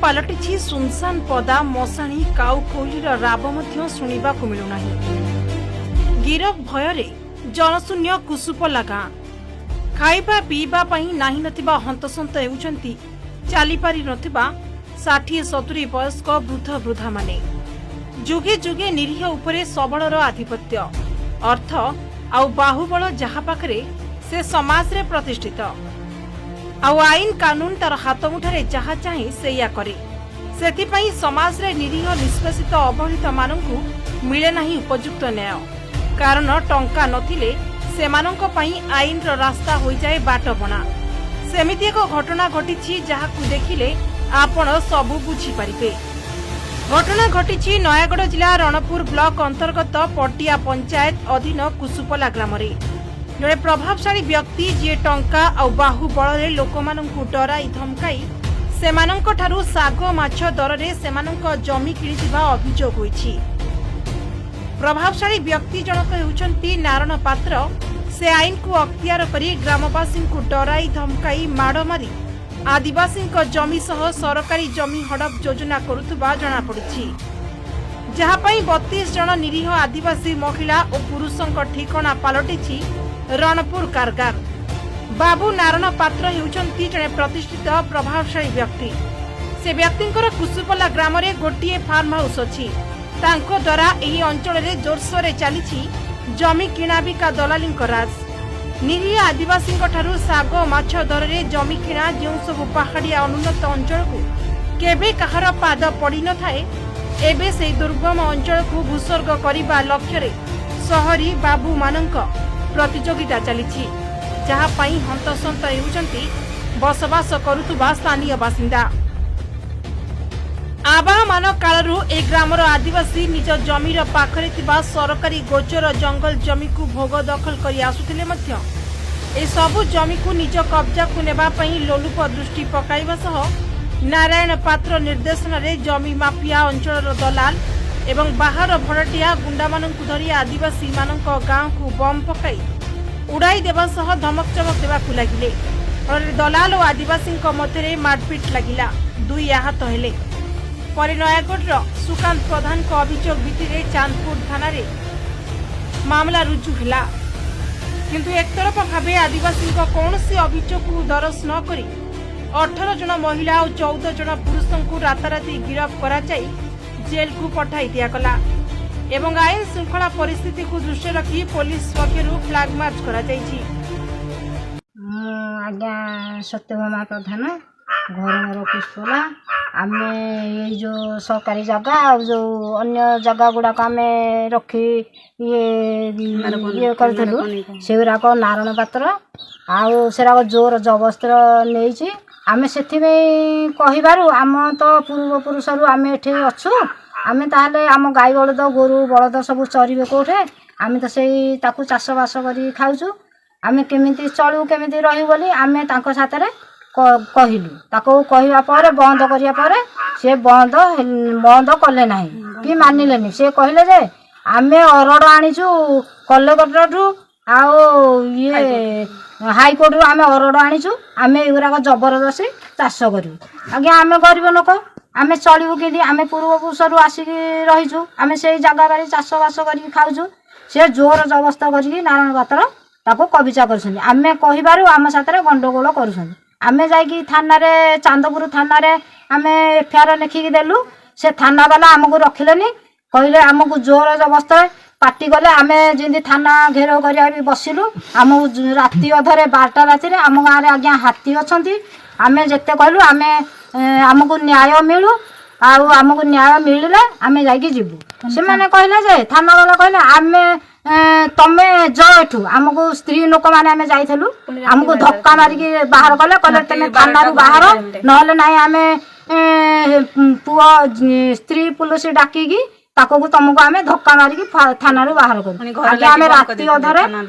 ପାଲଟିଛି ସୁନସାନ ପଦା, ମଶାଣି। କାଉ କୋଇଲିର ରାବ ମଧ୍ୟ ଶୁଣିବାକୁ ମିଳୁନାହିଁ। ଗିରଫ ଭୟରେ ଜନଶୂନ୍ୟ କୁସୁପଲା ଗାଁ। ଖାଇବା ପିଇବା ପାଇଁ ନାହିଁ ନଥିବା ହନ୍ତସନ୍ତ ହେଉଛନ୍ତି ଚାଲିପାରି ନଥିବା 60-70 ବୟସ୍କ ବୃଦ୍ଧ ବୃଦ୍ଧାମାନେ। ଯୁଗେ ଯୁଗେ ନିରୀହ ଉପରେ ସବଳର ଆଧିପତ୍ୟ। ଅର୍ଥ ଆଉ ବାହୁବଳ ଯାହା ପାଖରେ, ସେ ସମାଜରେ ପ୍ରତିଷ୍ଠିତ। ଆଉ ଆଇନ କାନୁନ ତାର ହାତମୁଠାରେ, ଯାହା ଚାହେଁ ସେଇଆ କରେ। ସେଥିପାଇଁ ସମାଜରେ ନିରୀହ, ନିଷ୍ପେଷିତ, ଅବହେଳିତମାନଙ୍କୁ ମିଳେ ନାହିଁ ଉପଯୁକ୍ତ ନ୍ୟାୟ। କାରଣ ଟଙ୍କା ନଥିଲେ ସେମାନଙ୍କ ପାଇଁ ଆଇନର ରାସ୍ତା ହୋଇଯାଏ ବାଟବଣା। ସେମିତି ଏକ ଘଟଣା ଘଟିଛି, ଯାହାକୁ ଦେଖିଲେ ଆପଣ ସବୁ ବୁଝିପାରିବେ। ଘଟଣା ଘଟିଛି ନୟାଗଡ଼ ଜିଲ୍ଲା ରଣପୁର ବ୍ଲକ ଅନ୍ତର୍ଗତ ପଟିଆ ପଞ୍ଚାୟତ ଅଧୀନ କୁସୁପଲା ଗ୍ରାମରେ। ଜଣେ ପ୍ରଭାବଶାଳୀ ବ୍ୟକ୍ତି, ଯିଏ ଟଙ୍କା ଆଉ ବାହୁ ବଳରେ ଲୋକମାନଙ୍କୁ ଡରାଇ ଧମକାଇ ସେମାନଙ୍କଠାରୁ ଶାଗ ମାଛ ଦରରେ ସେମାନଙ୍କ ଜମି କିଣିଥିବା ଅଭିଯୋଗ ହୋଇଛି। ପ୍ରଭାବଶାଳୀ ବ୍ୟକ୍ତି ଜଣକ ହେଉଛନ୍ତି ନାରଣ ପାତ୍ର। ସେ ଆଇନକୁ ଅକ୍ତିଆର କରି ଗ୍ରାମବାସୀଙ୍କୁ ଡରାଇ ଧମକାଇ, ମାଡ଼ ମାରି ଆଦିବାସୀଙ୍କ ଜମି ସହ ସରକାରୀ ଜମି ହଡପ ଯୋଜନା କରୁଥିବା ଜଣାପଡ଼ିଛି, ଯାହା ପାଇଁ 32 ଜଣ ନିରୀହ ଆଦିବାସୀ ମହିଳା ଓ ପୁରୁଷଙ୍କ ଠିକଣା ପାଲଟିଛି ରଣପୁର କାରଗାର। ବାବୁ ନାରଣ ପାତ୍ର ହେଉଛନ୍ତି ଜଣେ ପ୍ରତିଷ୍ଠିତ ପ୍ରଭାବଶାଳୀ ବ୍ୟକ୍ତି। ସେ ବ୍ୟକ୍ତିଙ୍କର କୁସୁପଲା ଗ୍ରାମରେ ଗୋଟିଏ ଫାର୍ମ ହାଉସ୍ ଅଛି। ତାଙ୍କ ଦ୍ୱାରା ଏହି ଅଞ୍ଚଳରେ ଜୋରସୋରରେ ଚାଲିଛି ଜମି କିଣାବିକା ଦଲାଲିଙ୍କ ରାଜ। ନିରୀହ ଆଦିବାସୀଙ୍କ ଠାରୁ ଶାଗ ମାଛ ଦରରେ ଜମି କିଣା। ଯେଉଁ ସବୁ ପାହାଡ଼ିଆ ଅନୁନ୍ନତ ଅଞ୍ଚଳକୁ କେବେ କାହାର ପାଦ ପଡ଼ିନଥାଏ, ଏବେ ସେହି ଦୁର୍ଗମ ଅଞ୍ଚଳକୁ ଭୂସ୍ୱର୍ଗ କରିବା ଲକ୍ଷ୍ୟରେ ସହରୀ ବାବୁମାନଙ୍କ ପ୍ରତିଯୋଗିତା ଚାଲିଛି, ଯାହା ପାଇଁ ହନ୍ତସନ୍ତ ହେଉଛନ୍ତି ବସବାସ କରୁଥିବା ସ୍ଥାନୀୟ ବାସିନ୍ଦା। ଆବାହମାନ କାଳରୁ ଏ ଗ୍ରାମର ଆଦିବାସୀ ନିଜ ଜମିର ପାଖରେ ଥିବା ସରକାରୀ ଗୋଚର ଜଙ୍ଗଲ ଜମିକୁ ଭୋଗ ଦଖଲ କରି ଆସୁଥିଲେ ମଧ୍ୟ ଏସବୁ ଜମିକୁ ନିଜ କବ୍ଜାକୁ ନେବା ପାଇଁ ଲୋଲୁପ ଦୃଷ୍ଟି ପକାଇବା ସହ ନାରାୟଣ ପାତ୍ର ନିର୍ଦ୍ଦେଶନାରେ ଜମି ମାଫିଆ, ଅଞ୍ଚଳର ଦଲାଲ ଏବଂ ବାହାର ଭଡ଼ାଟିଆ ଗୁଣ୍ଡାମାନଙ୍କୁ ଧରି ଆଦିବାସୀମାନଙ୍କ ଗାଁକୁ ବମ୍ ପକାଇ ଉଡ଼ାଇ ଦେବା ସହ ଧମକ ଚମକ ଦେବାକୁ ଲାଗିଲେ। ଫଳରେ ଦଲାଲ ଓ ଆଦିବାସୀଙ୍କ ମଧ୍ୟରେ ମାରପିଟ ଲାଗିଲା। ଦୁଇ ଆହତ ହେଲେ। ପରେ ନୟାଗଡ଼ର ସୁକାନ୍ତ ପ୍ରଧାନଙ୍କ ଅଭିଯୋଗ ଭିତ୍ତିରେ ଚାନ୍ଦପୁର ଥାନାରେ ମାମଲା ରୁଜୁ ହେଲା। କିନ୍ତୁ ଏକତରଫା ଭାବେ ଆଦିବାସୀଙ୍କ କୌଣସି ଅଭିଯୋଗକୁ ଦରଜ ନ କରି 18 ଜଣ ମହିଳା ଓ 14 ଜଣ ପୁରୁଷଙ୍କୁ ରାତାରାତି ଗିରଫ କରାଯାଇ ଜେଲକୁ ପଠାଇ ଦିଆଗଲା ଏବଂ ଆଇନ ଶୃଙ୍ଖଳା ପରିସ୍ଥିତିକୁ ଦୃଷ୍ଟିରେ ରଖି ପୋଲିସ ପକ୍ଷରୁ ଫ୍ଲାଗ ମାର୍ଚ୍ଚ କରାଯାଇଛି। ମୁଁ ଆଜ୍ଞା ସତ୍ୟଭାମା ପ୍ରଧାନ, ଘର ମୋର କୁଶଲା। ଆମେ ଏଇ ଯେଉଁ ସରକାରୀ ଜାଗା ଆଉ ଯେଉଁ ଅନ୍ୟ ଜାଗା ଗୁଡ଼ାକ ଆମେ ରଖି ଇଏ ଇଏ କରିଥିଲୁ, ସେଗୁଡ଼ାକ ନାରଣ ପାତ୍ର ଆଉ ସେରାକ ଜୋର ଜବରଦସ୍ତ ନେଇଛି। ଆମେ ସେଥିପାଇଁ କହିବାରୁ, ଆମ ତ ପୂର୍ବପୁରୁଷରୁ ଆମେ ଏଠି ଅଛୁ, ଆମେ ତାହେଲେ ଆମ ଗାଈ ବଳଦ, ଗୋରୁ ବଳଦ ସବୁ ଚରିବେ କେଉଁଠି? ଆମେ ତ ସେଇ ତାକୁ ଚାଷବାସ କରିକି ଖାଉଛୁ। ଆମେ କେମିତି ଚଳିବୁ, କେମିତି ରହିବୁ ବୋଲି ଆମେ ତାଙ୍କ ସାଥିରେ କହିଲୁ। ତାକୁ କହିବା ପରେ, ବନ୍ଦ କରିବା ପରେ ସେ ବନ୍ଦ କଲେ ନାହିଁ କି ମାନିଲେନି। ସେ କହିଲେ ଯେ ଆମେ ଅର୍ଡ଼ର ଆଣିଛୁ କଲେକ୍ଟରଠୁ ଆଉ ଇଏ ହାଇକୋର୍ଟରୁ ଆମେ ଅର୍ଡ଼ର ଆଣିଛୁ, ଆମେ ଏଗୁଡ଼ାକ ଜବରଦସ୍ତି ଚାଷ କରିବୁ। ଆଜ୍ଞା, ଆମେ ଗରିବ ଲୋକ, ଆମେ ଚଳିବୁ କେମିତି? ଆମେ ପୂର୍ବପୁରୁଷରୁ ଆସିକି ରହିଛୁ, ଆମେ ସେଇ ଜାଗା ବାଡ଼ି ଚାଷବାସ କରିକି ଖାଉଛୁ। ସେ ଜୋର ଜବରଦସ୍ତ କରିକି ନାରାୟଣ ପାତ୍ର ତାକୁ କବିଜା କରୁଛନ୍ତି। ଆମେ କହିବାରୁ ଆମ ସାଥିରେ ଗଣ୍ଡଗୋଳ କରୁଛନ୍ତି। ଆମେ ଯାଇକି ଥାନାରେ, ଚାନ୍ଦପୁର ଥାନାରେ ଆମେ ଏଫଆଇଆର ଲେଖିକି ଦେଲୁ। ସେ ଥାନାବାଲା ଆମକୁ ରଖିଲେନି, କହିଲେ ଆମକୁ ଜୋର ଜବରଦସ୍ତ ପାଟି କଲେ। ଆମେ ଯେମିତି ଥାନା ଘେରାଉ କରିବା ବି ବସିଲୁ। ଆମକୁ ରାତି ଅଧରେ, 12ଟା ରାତିରେ, ଆମ ଗାଁରେ ଆଜ୍ଞା ହାତୀ ଅଛନ୍ତି। ଆମେ ଯେତେ କହିଲୁ ଆମେ ଆମକୁ ନ୍ୟାୟ ମିଳୁ, ଆଉ ଆମକୁ ନ୍ୟାୟ ମିଳିଲେ ଆମେ ଯାଇକି ଯିବୁ। ସେମାନେ କହିଲେ ଯେ, ଥାନାବାଲା କହିଲେ ଆମେ ତମେ ଯ ଏଠୁ। ଆମକୁ ସ୍ତ୍ରୀ ଲୋକମାନେ ଆମେ ଯାଇଥିଲୁ, ଆମକୁ ଧକ୍କା ମାରିକି ବାହାର କଲେ। କହିଲେ ତମେ ଥାନାରୁ ବାହାର, ନହେଲେ ନାହିଁ ଆମେ ପୁଅ ସ୍ତ୍ରୀ ପୁଲିସ ଡାକିକି ତାକୁ ତମକୁ ଆମେ ଧକ୍କା ମାରିକି ଥାନାରୁ ବାହାର କରୁ। ଆଜ୍ଞା, ଆମେ ରାତି ଅଧରେ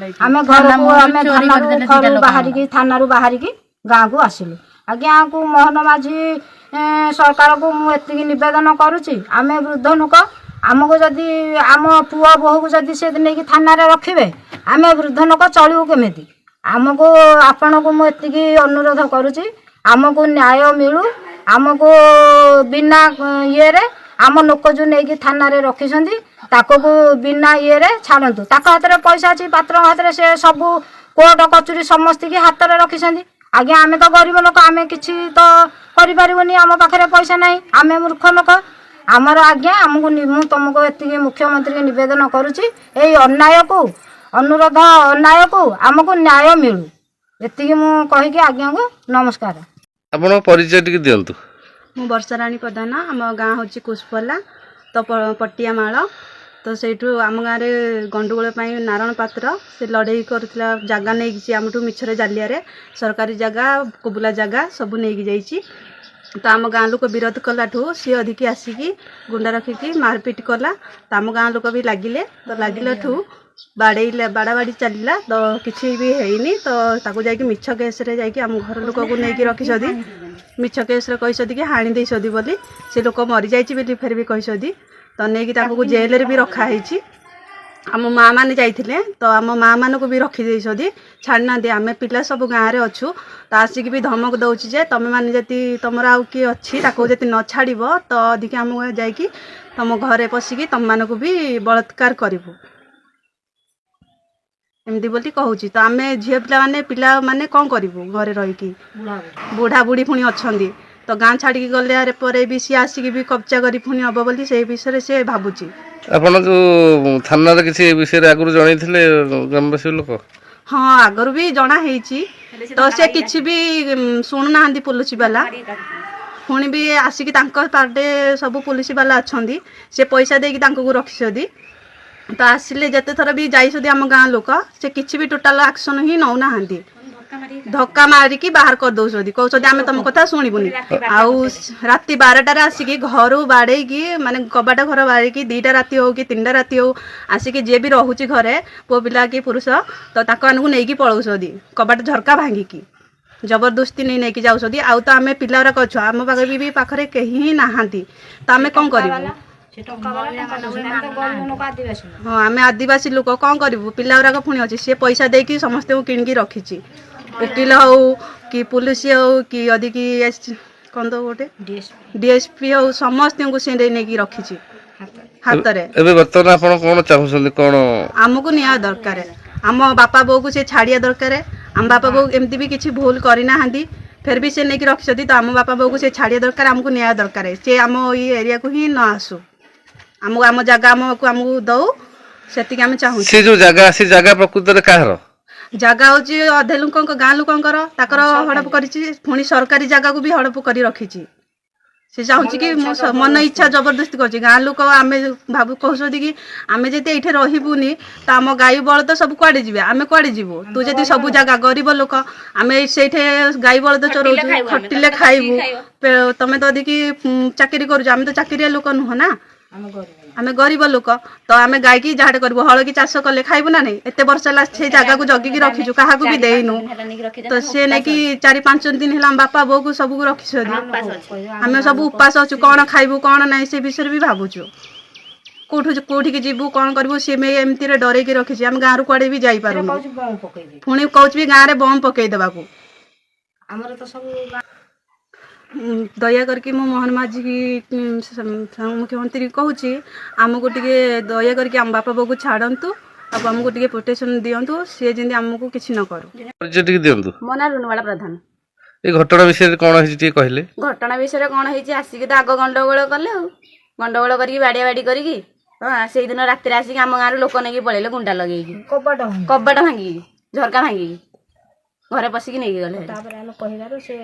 ଆମେ ଘରକୁ ଆମେ ଥାନାରୁ ଘରୁ ବାହାରିକି, ଥାନାରୁ ବାହାରିକି ଗାଁକୁ ଆସିଲୁ। ଆଜ୍ଞା, କୁ ମୋହନ ମାଝୀ ସରକାରକୁ ମୁଁ ଏତିକି ନିବେଦନ କରୁଛି, ଆମେ ବୃଦ୍ଧ ଲୋକ, ଆମକୁ ଯଦି ଆମ ପୁଅ ବୋହୂକୁ ଯଦି ସେ ନେଇକି ଥାନାରେ ରଖିବେ, ଆମେ ବୃଦ୍ଧ ଲୋକ ଚଳିବୁ କେମିତି? ଆମକୁ ଆପଣଙ୍କୁ ମୁଁ ଏତିକି ଅନୁରୋଧ କରୁଛି, ଆମକୁ ନ୍ୟାୟ ମିଳୁ। ଆମକୁ ବିନା ଇଏରେ ଆମ ଲୋକ ଯେଉଁ ନେଇକି ଥାନାରେ ରଖିଛନ୍ତି, ତାକୁ ବିନା ଇଏରେ ଛାଡ଼ନ୍ତୁ। ତାଙ୍କ ହାତରେ ପଇସା ଅଛି, ପାତ୍ରଙ୍କ ହାତରେ। ସେ ସବୁ କୋର୍ଟ କଚୁରୀ ସମସ୍ତିକି ହାତରେ ରଖିଛନ୍ତି। ଆଜ୍ଞା, ଆମେ ତ ଗରିବ ଲୋକ, ଆମେ କିଛି ତ କରିପାରିବୁନି। ଆମ ପାଖରେ ପଇସା ନାହିଁ, ଆମେ ମୂର୍ଖ ଲୋକ। ଆମର ଆଜ୍ଞା, ଆମକୁ ମୁଁ ତମକୁ ଏତିକି ମୁଖ୍ୟମନ୍ତ୍ରୀକି ନିବେଦନ କରୁଛି, ଏଇ ଅନ୍ୟାୟକୁ ଅନୁରୋଧ, ଅନ୍ୟାୟକୁ ଆମକୁ ନ୍ୟାୟ ମିଳୁ। ଏତିକି ମୁଁ କହିକି ଆଜ୍ଞାଙ୍କୁ ନମସ୍କାର। ଆପଣଙ୍କ ପରିଚୟ ଟିକେ ଦିଅନ୍ତୁ। ମୁଁ ବର୍ଷାରାଣୀ ପ୍ରଧାନ। ଆମ ଗାଁ ହେଉଛି କୁଶପଲ୍ଲା ତ ପଟିଆମାଳ। ତ ସେଇଠୁ ଆମ ଗାଁରେ ଗଣ୍ଡଗୋଳ ପାଇଁ ନାରଣ ପାତ୍ର ସେ ଲଢ଼େଇ କରୁଥିଲା। ଜାଗା ନେଇକି ଆମଠୁ ମିଛରେ ଜାଲିଆରେ ସରକାରୀ ଜାଗା, କବୁଲା ଜାଗା ସବୁ ନେଇକି ଯାଇଛି। ତ ଆମ ଗାଁ ଲୋକ ବିରୋଧ କଲାଠୁ ସିଏ ଅଧିକି ଆସିକି ଗୁଣ୍ଡା ରଖିକି ମାରପିଟ କଲା। ତ ଆମ ଗାଁ ଲୋକ ବି ଲାଗିଲେ। ତ ଲାଗିଲାଠୁ ବାଡ଼େଇଲେ, ବାଡ଼ାବାଡ଼ି ଚାଲିଲା। ତ କିଛି ବି ହେଇନି। ତ ତାକୁ ଯାଇକି ମିଛ କେସ୍ରେ ଯାଇକି ଆମ ଘର ଲୋକକୁ ନେଇକି ରଖିଛନ୍ତି। ମିଛ କେସ୍ରେ କହିଛନ୍ତି କି ହାଣି ଦେଇଛନ୍ତି ବୋଲି, ସେ ଲୋକ ମରିଯାଇଛି ବୋଲି ଫେର ବି କହିଛନ୍ତି। ତ ନେଇକି ତାକୁ ଜେଲରେ ବି ରଖା ହେଇଛି। ଆମ ମା ମାନେ ଯାଇଥିଲେ, ତ ଆମ ମା ମାନଙ୍କୁ ବି ରଖିଦେଇଛନ୍ତି, ଛାଡ଼ିନାହାନ୍ତି। ଆମେ ପିଲା ସବୁ ଗାଁରେ ଅଛୁ। ତ ଆସିକି ବି ଧମକ ଦେଉଛି ଯେ ତମେମାନେ ଯଦି ତମର ଆଉ କିଏ ଅଛି, ତାକୁ ଯଦି ନ ଛାଡ଼ିବ, ତ ଅଧିକା ଆମକୁ ଯାଇକି ତମ ଘରେ ପଶିକି ତମମାନଙ୍କୁ ବି ବଳାତ୍କାର କରିବୁ, ଏମିତି ବୋଲି କହୁଛି। ତ ଆମେ ଝିଅ ପିଲାମାନେ, ପିଲାମାନେ କ'ଣ କରିବୁ ଘରେ ରହିକି? ବୁଢ଼ା ବୁଢ଼ୀ ପୁଣି ଅଛନ୍ତି। ତ ଗାଁ ଛାଡ଼ିକି ଗଲେ ପରେ ବି ସିଏ ଆସିକି ବି କବ୍ଜା କରି ପୁଣି ହବ ବୋଲି ସେଇ ବିଷୟରେ ସେ ଭାବୁଛି। ଆପଣ ଯୋଉ ଥାନାରେ କିଛି ଏ ବିଷୟରେ ଆଗରୁ ଜଣେଇଥିଲେ ଗ୍ରାମବାସୀ ଲୋକ? ହଁ, ଆଗରୁ ବି ଜଣା ହେଇଛି। ତ ସେ କିଛି ବି ଶୁଣୁନାହାନ୍ତି ପୋଲିସ ବାଲା। ପୁଣି ବି ଆସିକି ତାଙ୍କ ପାର୍ଟେ ସବୁ ପୋଲିସ ବାଲା ଅଛନ୍ତି, ସେ ପଇସା ଦେଇକି ତାଙ୍କୁ ରଖିଛନ୍ତି। ତ ଆସିଲେ ଯେତେ ଥର ବି ଯାଇଛନ୍ତି ଆମ ଗାଁ ଲୋକ, ସେ କିଛି ବି ଟୋଟାଲ ଆକ୍ସନ ହିଁ ନେଉନାହାନ୍ତି। ଧକ୍କା ମାରିକି ବାହାର କରିଦଉଛନ୍ତି, କହୁଛନ୍ତି ଆମେ ତମ କଥା ଶୁଣିବୁନି। ଆଉ ରାତି 12ଟାରେ ଆସିକି ଘରୁ ବାଡ଼େଇକି, ମାନେ କବାଟ ଘର ବାଡ଼େଇକି, 2ଟା ରାତି ହଉ କି 3ଟା ରାତି ହଉ, ଆସିକି ଯିଏ ବି ରହୁଛି ଘରେ, ପୁଅ ପିଲା କି ପୁରୁଷ, ତ ତାଙ୍କ ମାନଙ୍କୁ ନେଇକି ପଳଉଛନ୍ତି। କବାଟ ଝରକା ଭାଙ୍ଗିକି ଜବରଦସ୍ତି ନେଇକି ଯାଉଛନ୍ତି। ଆଉ ତ ଆମେ ପିଲା ଗୁରାକ ଅଛୁ, ଆମ ପାଖରେ ବି ପାଖରେ କେହି ହିଁ ନାହାନ୍ତି। ତ ଆମେ କ'ଣ କରିବୁ? ହଁ, ଆମେ ଆଦିବାସୀ ଲୋକ, କ'ଣ କରିବୁ? ପିଲା ଗୁରାକ ପୁଣି ଅଛି। ସିଏ ପଇସା ଦେଇକି ସମସ୍ତଙ୍କୁ କିଣିକି ରଖିଛି। ଓକିଲ ହଉ କି ପୋଲିସ ହଉ କି ଅଧିକି କ'ଣ ତ ଗୋଟେ ଡିଏସ୍ପି ହଉ, ସମସ୍ତଙ୍କୁ ସେ ନେଇକି ରଖିଛି ହାତରେ। ଏବେ ବର୍ତ୍ତମାନ ଆପଣ କ'ଣ ଚାହୁଁଛନ୍ତି କ'ଣ? ଆମକୁ ନ୍ୟାୟ ଦରକାର। ଆମ ବାପା ବୋଉକୁ ସେ ଛାଡ଼ିବା ଦରକାର। ଆମ ବାପା ବୋଉ ଏମିତି ବି କିଛି ଭୁଲ କରିନାହାନ୍ତି, ଫେର ବି ସେ ନେଇକି ରଖିଛନ୍ତି। ତ ଆମ ବାପା ବୋଉକୁ ସେ ଛାଡ଼ିବା ଦରକାର। ଆମକୁ ନ୍ୟାୟ ଦରକାର। ସେ ଆମ ଏଇ ଏରିଆକୁ ହିଁ ନ ଆସୁ। ଆମକୁ ଆମ ଜାଗା ଆମକୁ ଦଉ, ସେତିକି ଆମେ ଚାହୁଁଛୁ। ସେ ଯୋଉ ଜାଗା, ସେ ଜାଗା ପ୍ରକୃତରେ କାହାର? ଜାଗା ହଉଛି ଅଧେ ଲୋକଙ୍କ, ଗାଁ ଲୋକଙ୍କର, ତାଙ୍କର ହଡପ କରିଛି। ପୁଣି ସରକାରୀ ଜାଗାକୁ ବି ହଡପ କରି ରଖିଛି। ସେ ଚାହୁଁଛି କି ମୁଁ ମନ ଇଚ୍ଛା ଜବରଦସ୍ତି କରୁଛି। ଗାଁ ଲୋକ ଆମେ ଭାବୁ କହୁଛନ୍ତି କି ଆମେ ଯଦି ଏଇଠି ରହିବୁନି, ତ ଆମ ଗାଈ ବଳଦ ସବୁ କୁଆଡ଼େ ଯିବେ? ଆମେ କୁଆଡ଼େ ଯିବୁ? ତୁ ଯଦି ସବୁ ଜାଗା, ଗରିବ ଲୋକ ଆମେ, ସେଇଠି ଗାଈ ବଳଦ ଚରଉଛୁ, ଖଟିଲେ ଖାଇବୁ। ତମେ ତ ଅଧିକି ଚାକିରି କରୁଛ, ଆମେ ତ ଚାକିରିଆ ଲୋକ ନୁହଁ ନା, ଆମେ ଗରିବ ଲୋକ। ତ ଆମେ ଗାଈକି ଯାହାଟେ କରିବୁ, ହଳ କି ଚାଷ କଲେ ଖାଇବୁ ନା ନାଇଁ? ଏତେ ବର୍ଷ ହେଲା ସେଇ ଜାଗାକୁ ଜଗିକି ରଖିଛୁ, କାହାକୁ ବି ଦେଇନୁ। ତ ସେ ନେଇକି 4-5 ଦିନ ହେଲା ଆମ ବାପା ବୋଉକୁ ସବୁକୁ ରଖିଛନ୍ତି। ଆମେ ସବୁ ଉପାସ ଅଛୁ। କ'ଣ ଖାଇବୁ କ'ଣ ନାହିଁ, ସେ ବିଷୟରେ ବି ଭାବୁଛୁ। କୋଉଠୁ କୋଉଠିକି ଯିବୁ, କ'ଣ କରିବୁ? ସିଏ ଏମିତିରେ ଡରେଇକି ରଖିଛି। ଆମେ ଗାଁରୁ କୁଆଡ଼େ ବି ଯାଇପାରୁନୁ। ପୁଣି କହୁଛି ବି ଗାଁରେ ବମ୍ ପକେଇ ଦେବାକୁ। ଆମର ତ ସବୁ ଦୟା କରିକି ମୁଁ ମୋହନ ମାଝୀ ମୁଖ୍ୟମନ୍ତ୍ରୀ କହୁଛି, ଆମକୁ ଟିକେ ଦୟା କରିକି ଆମ ବାପା ବୋଉକୁ ଛାଡ଼ନ୍ତୁ ଆଉ ଆମକୁ ଟିକେ ପ୍ରୋଟେକ୍ସନ୍ ଦିଅନ୍ତୁ। ସିଏ ଯେମିତି ଆମକୁ କିଛି ନ କରୁ। ପରିଚୟ ଟିକେ ଦିଅନ୍ତୁ। ମୋ ନାଁ ରୁନୁବାଳା ପ୍ରଧାନ। ଏ ଘଟଣା ବିଷୟରେ କ'ଣ ହେଇଛି ଟିକେ କହିଲେ। ଘଟଣା ବିଷୟରେ କ'ଣ ହେଇଛି, ଆସିକି ତ ଆଗ ଗଣ୍ଡଗୋଳ କଲେ। ଆଉ ଗଣ୍ଡଗୋଳ କରିକି ବାଡ଼ିଆ ବାଡ଼ି କରିକି, ହଁ, ସେଇଦିନ ରାତିରେ ଆସିକି ଆମ ଗାଁରୁ ଲୋକ ନେଇକି ପଳେଇଲେ, ଗୁଣ୍ଡା ଲଗେଇକି। କବାଟ ଭାଙ୍ଗି କବାଟ ଭାଙ୍ଗିକି, ଝରକା ଭାଙ୍ଗିକି ଘରେ ପଶିକି ନେଇକି ଗଲେ ହେରି। ତାପରେ ଆମେ କହିବାରୁ ସେ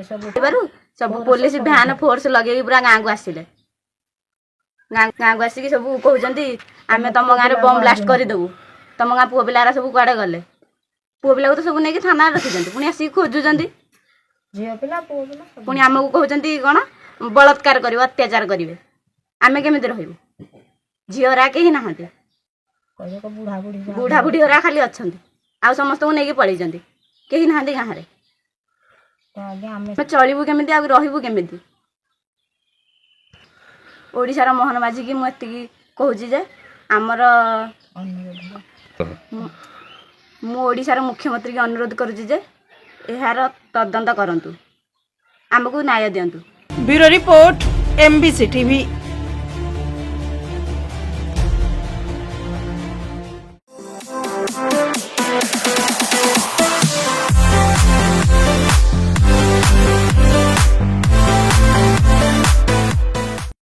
ସବୁ କହିବାରୁ ସବୁ ପୋଲିସ ଭ୍ୟାନ ଫୋର୍ସ ଲଗେଇକି ପୁରା ଗାଁକୁ ଆସିଲେ। ଗାଁକୁ ଆସିକି ସବୁ କହୁଛନ୍ତି, ଆମେ ତମ ଗାଁରେ ବମ୍ ବ୍ଲାଷ୍ଟ କରିଦେବୁ, ତମ ଗାଁ ପୁଅ ପିଲାରା ସବୁ କୁଆଡ଼େ ଗଲେ? ପୁଅ ପିଲାକୁ ତ ସବୁ ନେଇକି ଥାନାରେ ରଖିଛନ୍ତି, ପୁଣି ଆସିକି ଖୋଜୁଛନ୍ତି। ଝିଅ ପିଲା, ପୁଅ ପିଲା ସବୁ। ପୁଣି ଆମକୁ କହୁଛନ୍ତି କ'ଣ ବଳାତ୍କାର କରିବେ, ଅତ୍ୟାଚାର କରିବେ। ଆମେ କେମିତି ରହିବୁ? ଝିଅରା କେହି ନାହାନ୍ତି। କହିବେ ବୁଢା ବୁଢୀ ବୁଢା ବୁଢୀ ହରା ଖାଲି ଅଛନ୍ତି, ଆଉ ସମସ୍ତଙ୍କୁ ନେଇକି ପଳେଇଛନ୍ତି। କେହି ନାହାନ୍ତି ଗାଁରେ। ତ ଆଜ୍ଞା, ଆମେ ଆମେ ଚଳିବୁ କେମିତି ଆଉ ରହିବୁ କେମିତି? ଓଡ଼ିଶାର ମୋହନ ମାଝୀକି ମୁଁ ଏତିକି କହୁଛି ଯେ ଆମର ମୁଁ ଓଡ଼ିଶାର ମୁଖ୍ୟମନ୍ତ୍ରୀକି ଅନୁରୋଧ କରୁଛି ଯେ ଏହାର ତଦନ୍ତ କରନ୍ତୁ, ଆମକୁ ନ୍ୟାୟ ଦିଅନ୍ତୁ। Bureau report, MBC TV.